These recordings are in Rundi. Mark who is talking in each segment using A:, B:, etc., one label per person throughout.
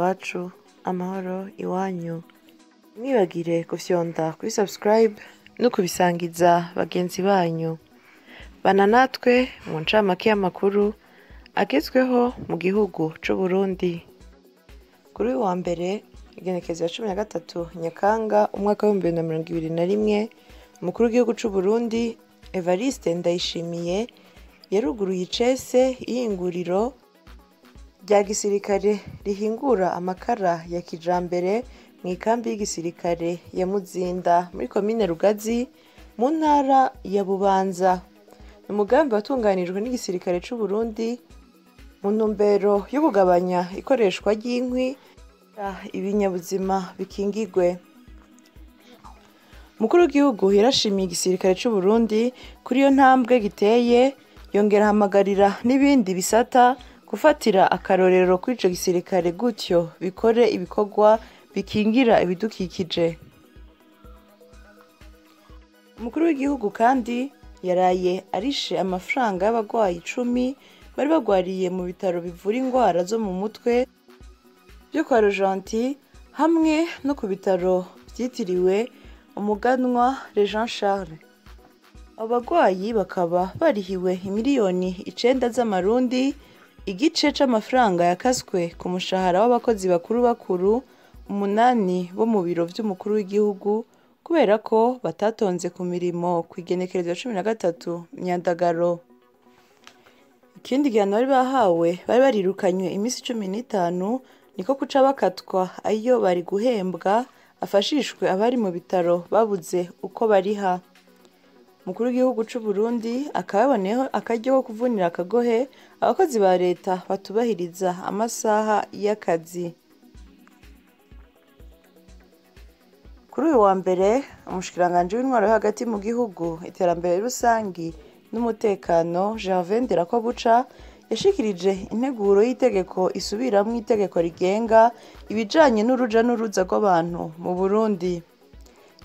A: Iwacu, amahoro iwanyu. Mwibagire gufyonda kuri subscribe no kubisangiza bagenzi banyu. Bana natwe mu ncamake y'amakuru agezweho mu gihugu c'Uburundi. Kuri uyu wa mbere, igenekerezo ya 13 Nyakanga umwaka w'2021, umukuru w'igihugu c'Uburundi Evariste Ndayishimiye yaruguruye icese ihinguriro rya gisirikare rihingura amakara ya kijambere mw'ikambi y'igisirikare ya Muzinda muri komine Rugazi mu ntara ya Bubanza. Umugambi watunganijwe n'igisirikare c'Uburundi mu ntumbero yo kugabanya ikoreshwa ry'inkwi ibinyabuzima bikingigwe. Umukuru w'igihugu yarashimiye igisirikare c'Uburundi kuri iyo ntambwe giteye, yongera ahamagarira n'ibindi bisata gufatira akarorero kuri ico gisirikare gutyo bikore ibikorwa bikingira ibidukikije. Umukuru w'igihugu kandi yaraye arishe amafaranga y'abagwayi 10 bari bagwariye mu bitaro bivura ingwara zo mu mutwe byo kwa Rojanti hamwe no ku bitaro vyitiriwe umuganwa Jean Charles. Abo bagwayi bakaba barihiwe imiliyoni 9 z'amarundi, igice c'amafaranga yakaswe ku mushahara w'abakozi bakuru bakuru 8 bo mu biro vy'umukuru w'igihugu kubera ko batatonze ku mirimo kw'igenekerezo 13 Myandagaro. Ikindi gihano bari bahawe, bari barirukanywe imisi 15, niko kuca bakatwa ayo bari guhembwa afashishwe abari mu bitaro babuze uko bariha. Umukuru w'igihugu c'Uburundi akaba yaboneyeho akaryo ko kuvunira akagohe abakozi ba leta batubahiriza amasaha y'akazi. Kuri uyu wa mbere, umushikiranganji w'intwaro yo hagati mu gihugu, iterambere rusangi n'umutekano Gervais Ndirakobuca yashikirije integuro y'itegeko isubiramwo itegeko rigenga ibijanye n'uruja n'uruza rw'abantu mu Burundi.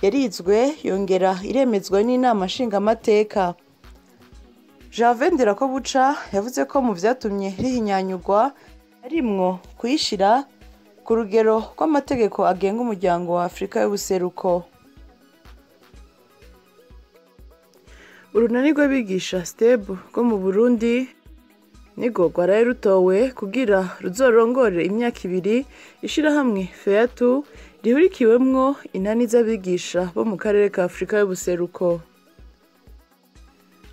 A: Yarizwe yongera iremezwa n'inama nshingamateka. Gervais Ndirakobuca yavuze ko mu vyatumye rihinyanyurwa harimwo kuyishira ku rugero rw'amategeko agenga umuryango wa Afrika y'ubuseruko. Urunani rw'abigisha STEB rwo mu Burundi nirwo rwaraye rutowe kugira ruzorongore imyaka 2 ishirahamwe FEATU rihurikiwemwo inani z'abigisha bo mu karere ka Afrika y'ubuseruko.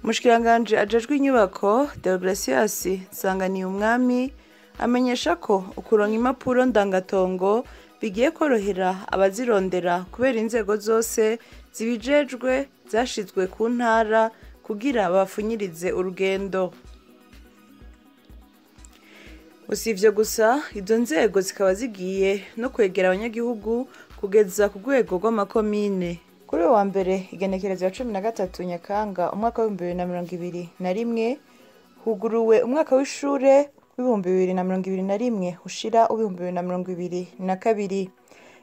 A: Umushikiranganji ajejwe inyubako Deogratias Nsanganiyumwami amenyesha ko ukuronka impapuro ndangatongo bigiye korohera abazirondera kubera inzego zose zibijejwe zashizwe ku ntara kugira bafunyirize urugendo. Usivyo gusa, izo nzego zikaba zigiye no kwegera abanyagihugu kugeza ku rwego rw'amakomine. Kuri uyu wa mbere, igenekerezo ya 13 Nyakanga umwaka w'2021, huguruwe umwaka w'ishure w'2021 ushira w'2022.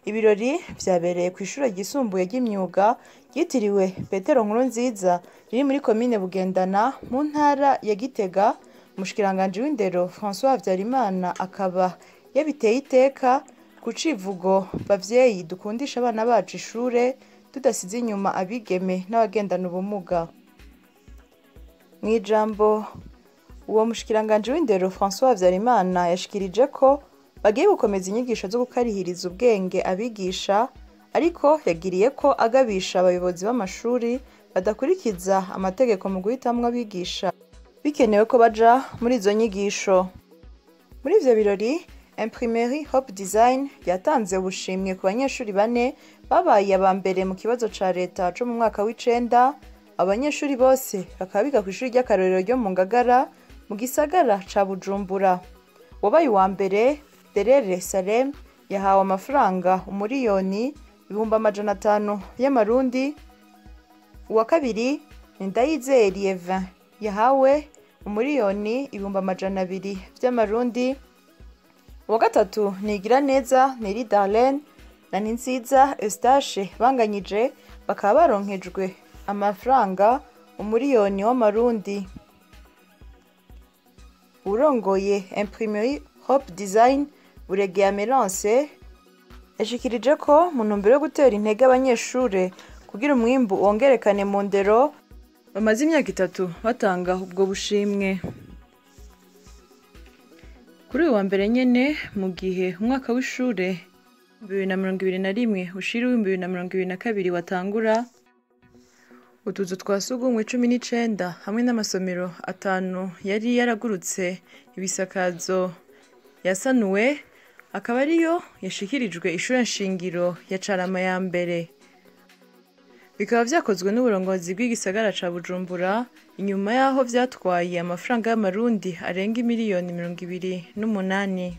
A: Ibirori vyabereye kw'ishure ryisumbuye ry'imyuga ryitiriwe Petero Nkurunziza riri muri komine Bugendana mu ntara ya Gitega. Umushikiranganji w'indero François Habyarimana akaba yabiteye iteka ku civugo bavyeyi dukundisha abana bacu ishure tudasize inyuma abigeme n'abagendana ubumuga. Mw'ijambo uwo mushikiranganji w'indero François Habyarimana yashikirije ko bagiye gukomeza inyigisho zo gukarihiriza ubwenge abigisha, ariko yagiriye ko agabisha abayobozi b'amashuri badakurikiza amategeko mu guhitamwo abigisha bikenewe ko baja muri izo nyigisho. Muri ivyo birori, Imprimerie Hope Design yatanze ubushimwe ku banyeshuri 4 babaye aba mbere mu kibazo ca leta co mu mwaka w'icenda. Abanyeshuri bose bakaba biga kw'ishuri ry'akarorero ryo mu Ngagara mu gisagara ca Bujumbura. Wabaye uwa mbere, Derere Salem, yahawe amafaranga 1,500,000 y'amarundi. Uwa kabiri ni Ndayizeye Lievin, yahawe 1,200,000 vy'amarundi. Uwa gatatu ni Igiraneza Neri Darlene na Ninziza Eustache banganyije, bakaba baronkejwe amafaranga 1,000,000 w'amarundi. Urongoye Imprimerie Hope Design Buregeya Melance yashikirije ko mu ntumbero yo gutera intege abanyeshure kugira umwimbu wongerekane mu ndero bamaze imyaka 3 batanga ubwo bushimwe. Kuri uyu wa mbere nyene, mu gihe umwaka w'ishure 2021 ushira 2022 watangura, utuzu twa sugumwe 19 hamwe n'amasomero 5 yari yaragurutse ibisakazo yasanuwe, akaba ariyo yashikirijwe ishure nshingiro ya Carama ya mbere. Bikaba vyakozwe n'uburongozi bw'igisagara ca Bujumbura inyuma yaho vyatwaye amafaranga y'amarundi arenga miliyoni 28.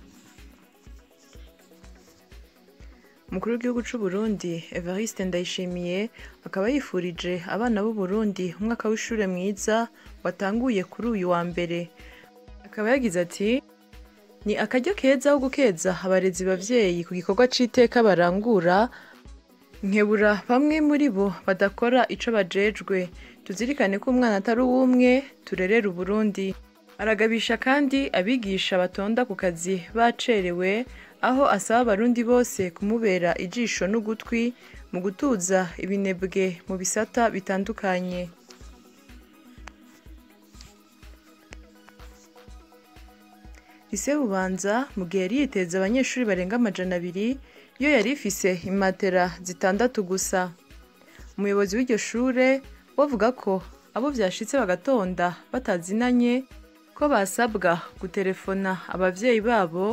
A: Umukuru w'igihugu c'u Burundi Evariste Ndayishimiye akaba yifurije abana b'u Burundi umwaka w'ishure mwiza watanguye kuri uyu wa mbere. Akaba yagize ati: "Ni akaryo keza ko gukeza abarezi bavyeyi ku gikorwa c'iteka barangura, nkebura bamwe muri bo badakora ico bajejwe. Tuzirikane ko umwana atari uw'umwe, turerere Uburundi." Aragabisha kandi abigisha batonda ku kazi bacerewe, aho asaba abarundi bose kumubera ijisho n'ugutwi mu gutuza ibinebwe mu bisata bitandukanye. Lycée Bubanza mu gihe yari yiteze abanyeshuri barenga 200, yo yari ifise imatera 6 gusa. Umuyobozi w'iryo shure wavuga ko abo vyashitse bagatonda batazinanye ko basabwa gutelefona abavyeyi babo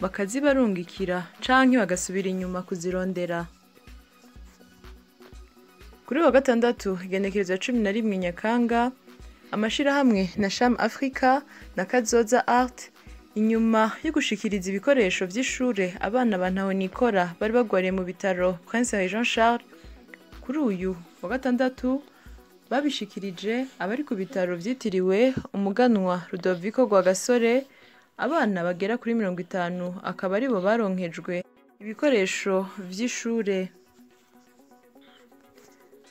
A: bakazibarungikira canke bagasubira inyuma kuzirondera. Kuri wa gatandatu igenekerezo ya 11 Nyakanga, amashirahamwe na Sham Africa na Kazoza Art inyuma yo gushikiriza ibikoresho vy'ishure abana ba Ntahonikora bari bagwariye mu bitaro Prince Jean Charles, kuri uyu wa gatandatu babishikirije abari ku bitaro vyitiriwe umuganwa Rudoviko Rwagasore. Abana bagera kuri 50 akaba aribo baronkejwe ibikoresho vy'ishure.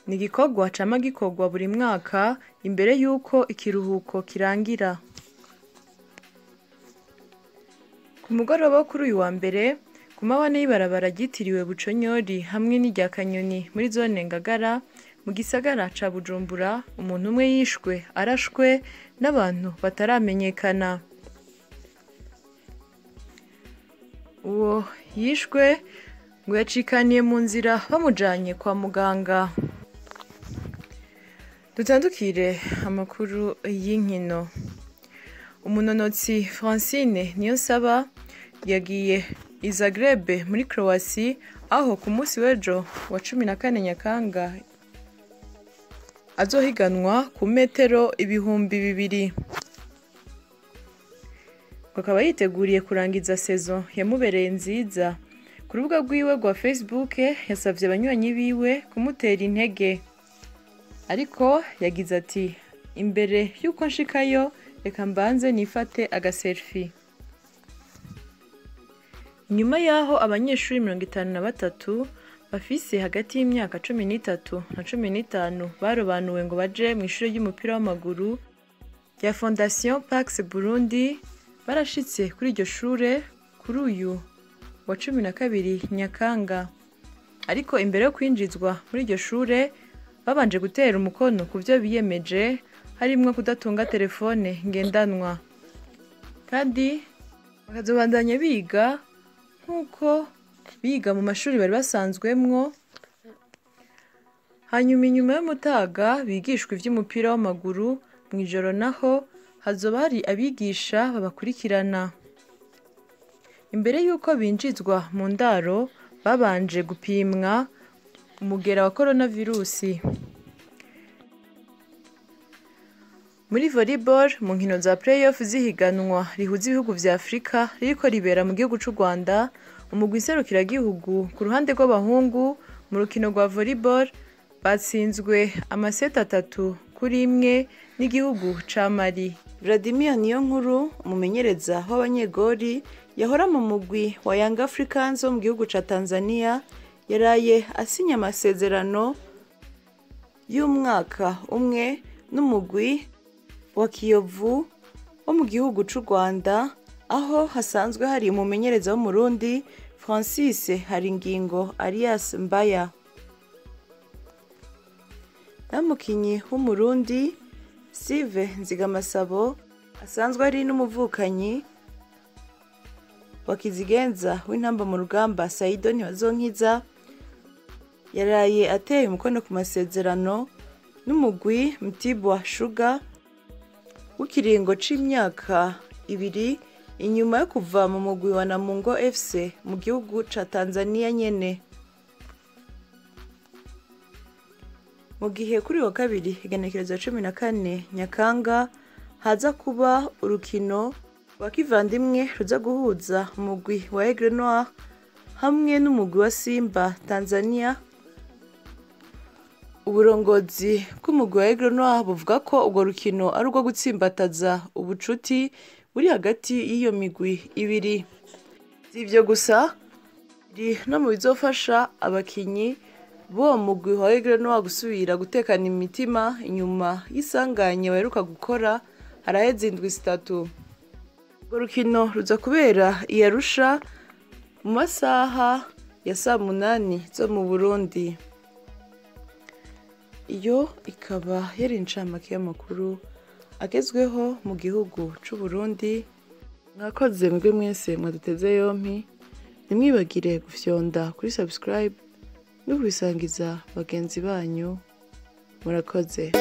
A: Ni igikorwa cama gikorwa buri mwaka imbere y'uko ikiruhuko kirangira. Ku mugoroba wo kuri uyu wa mbere, ku mabane y'ibarabara ryitiriwe Buconyori hamwe n'irya Kanyoni muri zone Ngagara mu gisagara ca Bujumbura, umuntu umwe yishwe arashwe n'abantu bataramenyekana. Uwo yishwe ngo yacikaniye mu nzira bamujanye kwa muganga. Dutandukire amakuru y'inkino. Umunonotsi Francine Niyonsaba yagiye i Zagreb muri Croatie, aho ku munsi w'ejo wa 14 Nyakanga azohiganwa ku metero 2000. Akaba yiteguriye kurangiza saison yamubereye nziza. Ku rubuga rwiwe rwa Facebook yasavye abanywanyi biwe kumutera intege, ariko yagize ati: "Imbere y'uko nshikayo reka mbanze nifate agaselfie." Inyuma yaho abanyeshuri 53 bafise hagati y'imyaka 13 na 15 barobanuwe ngo baje mu ishure ry'umupira w'amaguru rya Fondation Pax Burundi, barashitse kuri iryo shure kuri uyu wa 12 Nyakanga. Ariko imbere yo kwinjizwa muri iryo shure babanje gutera umukono ku byo biyemeje, harimwo kudatunga telefone ngendanwa, kandi bakazobandanya biga nk'uko biga mu mashuri bari basanzwemwo. Hanyuma inyuma y'umutaga bigishwa ivy'umupira w'amaguru, mw'ijoro naho hazoba hari abigisha babakurikirana. Imbere y'uko binjizwa mu ndaro babanje gupimwa umugera wa coronavirusi. Muri volleyball, mu nkino za play-off z'ihiganwa rihuza ibihugu vya Afrika ririko ribera mu gihugu c'u Rwanda, umugwi nserukiragihugu ku ruhande rw'abahungu mu rukino rwa volleyball batsinzwe amaseti 3-1 n'igihugu ca Mali. Vladimir Niyonkuru, umumenyereza w'abanyegori yahora mu mugwi wa Young Africans wo mu gihugu ca Tanzania, yaraye asinya amasezerano y'umwaka umwe n'umugwi wa Kiyovu wo mu gihugu c'u Rwanda. aho hasanzwe hari umumenyereza w'Umurundi Francis Haringingo alias Mbaya. Namukinyi w'Umurundi Steve Nzigamasabo asanzwe ari n'umuvukanyi wa Kizigenza w'intamba mu rugamba Saido Ntibazonkiza, yaraye ateye umukono ku masezerano n'umugwi Mtibwa Sugar w'ikiringo c'imyaka 2 inyuma yo kuva mu mugwi wa Namungo FC mu gihugu ca Tanzania nyene. Mu gihe kuri wa kabiri igenekerezo 14 Nyakanga haza kuba urukino rwa kivandimwe ruza guhuza umugwi wa Aigle Noir hamwe n'umugwi wa Simba Tanzania. Uburongozi bw'umugwi wa Aigle Noir buvuga ko urwo rukino ari urwo gutsimbataza ubucuti buri hagati y'iyo migwi ibiri. Si ivyo gusa, biri no mu bizofasha abakinyi b'uwo mugwi wa Aigle Noir gusubira gutekana imitima inyuma y'isanganya baheruka gukora haraheze indwi 3. Urwo rukino ruza kubera i Arusha mu masaha ya saa 8 zo mu Burundi. Iyo ikaba yari incamake y'amakuru agezweho mu gihugu c'u Burundi. Mwakoze mwebwe mwese mwaduteze yompi, ntimwibagire gufyonda kuri subscribe no kubisangiza bagenzi banyu. Murakoze.